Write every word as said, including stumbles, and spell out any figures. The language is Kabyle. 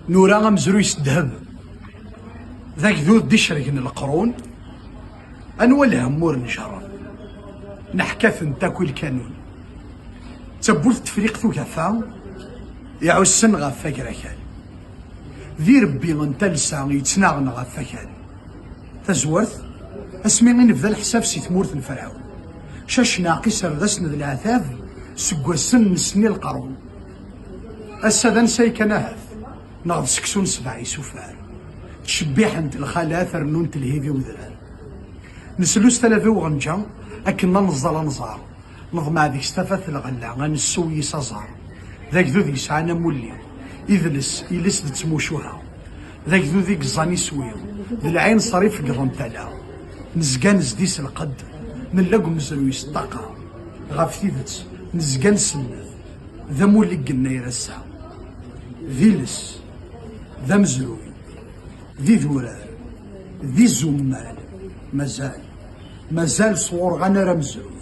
Nura amezruy s ddheb, d agdud d-icergen leqrun. Anwa lhemm ur njerreb, neḥka-tent akk i lkanun. D tawwurt n Tefriqt Ugafa iɛussen ɣef Agrakal. D irebbi n talsa yettnaɣen ɣef wakal. Tazwart, asmi i nebda leḥsab si tmurt n Ferɛun, cacnaq iserdasen d leɛtab seg wassen n sni lqerun. Ass-a d ansay kan ahat, neɣ d seksu n ssbeɛ isufar. Ttcebbiḥent lxalat, rennunt lhib i udrar. Neslus talaba i uɣenǧa, akken ad neẓẓal anẓar. Neḍmeɛ deg-s tafat lɣella, ad nessew yis aẓar. D agdud yesɛan amulli, idles, iles d tmucuha. D agdud i yeẓẓan iswi, d lɛin ṣrif yeḍen tala. Nezga nezdi s lqedd, nella deg umezruy s ṭṭaqa. Ɣef tidet, nezga nsenned, d amulli i yennayer ass-a. D iles, d amezruy, d idurar, d izumal. Mazal, mazal sɣur ɣan ara amezruy.